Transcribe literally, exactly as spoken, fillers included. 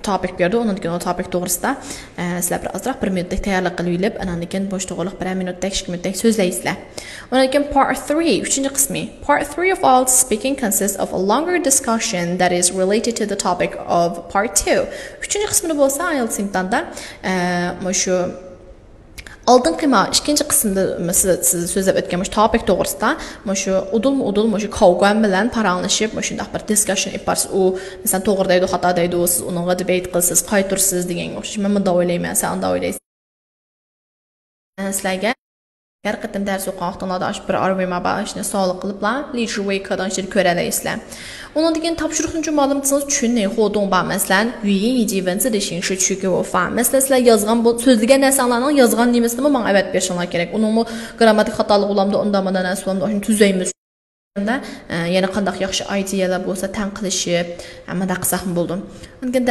topic بېرىدۇ. ئۇنىڭدىن كېيىن ئۇ topic توغرىسىدا، ئە، سىلەر بىر ئازراق بىر مىنۇتتەك تەييارلىق قىلىۋېلىپ، ئاناندىن كېيىن بوش توغرىلىق بىرەر مىنۇتتەك، ئىككى مىنۇتتەك سۆزلەيسىلەر. ئۇنىڭدىن كېيىن part three، ئۈچىنچى قىسمى. Part three of IELTS speaking consists of a longer discussion that is related to the topic of part two. ئۈچىنچى قىسمىدا بولسا، IELTS ئىمتىھاندا، ئە، مۇشۇ ئالدىنقى ما-، ئىككىنچى قىسىمدا سىز، سىز سۆزلەپ ئۆتكەن مۇشۇ topic توغرىسىدا، مۇشۇ ئۇدۇلمۇ ئۇدۇل، مۇشۇ كاۋگۇەن بىلەن پاراڭلىشىپ، مۇشۇنداق بىر discussion ئېلىپ بارسىز. ئۇ، مەسىلەن، توغرا دەيدۇ، خاتا دەيدۇ، سىز ئۇنىڭغا debate قىلىسىز، قايتۇرىسىز دېگەنگە ئوخشاش. مەن مۇنداق ئويلايمەن، سەن ئانداق ئويلايسەن. سىلەرگە ھەر قېتىم دەرس ئوقۇغان ۋاقتىڭلاردا ئاشۇ بىر ئارمىيە بار، ئىشنى سواللىق قىلىپلا، لىجۇۋېيكا دېگەن ئىشنى كۆرەلەيسىلەر. ئۇنىڭدىن كېيىن تاپشۇرۇق تۇنجى مۇئەللىم تىزىڭىز چۈن نېي خو دۇڭ بار، مەسىلەن، يۈيىن يىجى ۋېنسى دېشىڭ شۇ چۈكى ۋوفا. مەسىلەن، سىلەر يازغان بۇ، سۆزلىگەن نەرسەڭلارنىڭ يازغان نېمىسىنىمۇ ماڭا ئەۋەتىپ بېرىشىڭلار كېرەك. ئۇنىڭمۇ گرامماتىك خاتالىقى بولامدۇ، ئۇنداق مۇنداق نەرسە بولامدۇ، ئاشۇنى تۈزەيمىز. ئە، يەنە قانداق ياخشى ئايدىيەلەر بولسا تەڭ قىلىشىپ، ئە، مۇنداق قىلساقمۇ بولىدۇ. ئاندىن كېيىن